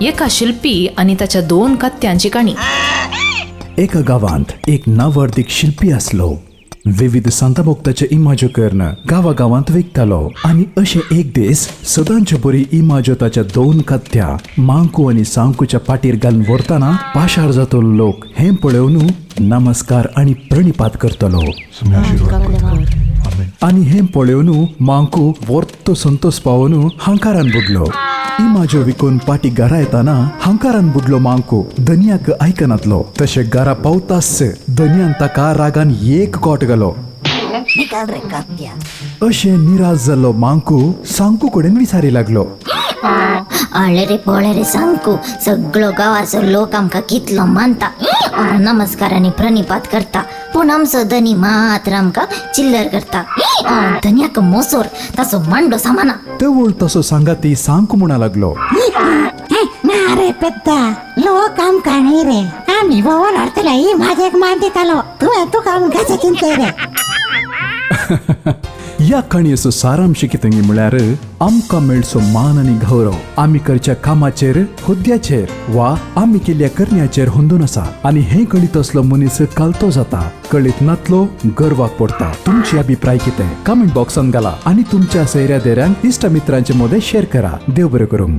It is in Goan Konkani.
एका शिल्पी आनी ताच्या दोन कत्त्यांची काणी. एका गांवांत एक नावर्दीक शिल्पी आसलो. विविध सांताभोक्ताचे इमाज्यो करून गांवागांवांत विकतालो आनी अशें एक दीस सदांचे बरी इमाज्यो ताच्या दोन कत्त्या मांकू आनी सांकूच्या पाटीर घालून व्हरतना पाशार जातो लोक हें पळोवन नमस्कार आनी प्रणिपात करतलो. आनी हें पळोवन मांकू वर्तो संतोष पावोन हांकारान बुडलो. इमाज्यो विकून पाटी घरा येताना हांकारान बुडलो मांकू धनयाक आयकनातलो. तशें घरा पावताच धनयान ताका रागान एक कोट घालो. निकाल रे कात्या. अशें निराश जाल्लो मांकू सांकू कडेन विचारी लागलो. आळे रे पळे रे सांगू, सगळो गांवाचो लोक आमकां कितलो मानता, नमस्कार आनी प्रणिपात करता, पूण आमचो धनी मात्र आमकां चिल्लर करता. धनयाक मोसोर ताचो मांडो सामाना. तवळ तसो सांगाती सांकू म्हणा लागलो. ना रे पेद्दा, लोक आमकां न्ही रे, आमी भोंवन हाडटले ही म्हाजेक मान दितालो, तुवें तुका कशें चिंतलें रे? ह्या काणयेचो सारांश कितें म्हळ्यार आमकां मेळचो मान आनी गौरव आमी करच्या कामाचेर, हुद्द्याचेर वा आमी केल्ल्या करण्याचेर हुंदून आसा आनी हें कळीत असलो मनीस कालतो जाता, कळीत नातलो गर्वाक पडटा. तुमची अभिप्राय कितें कमेंट बॉक्सान घाला आनी तुमच्या सैऱ्या देऱ्यांक, इश्ट मित्रांचे मदें शेअर करा. देव बरें करूं.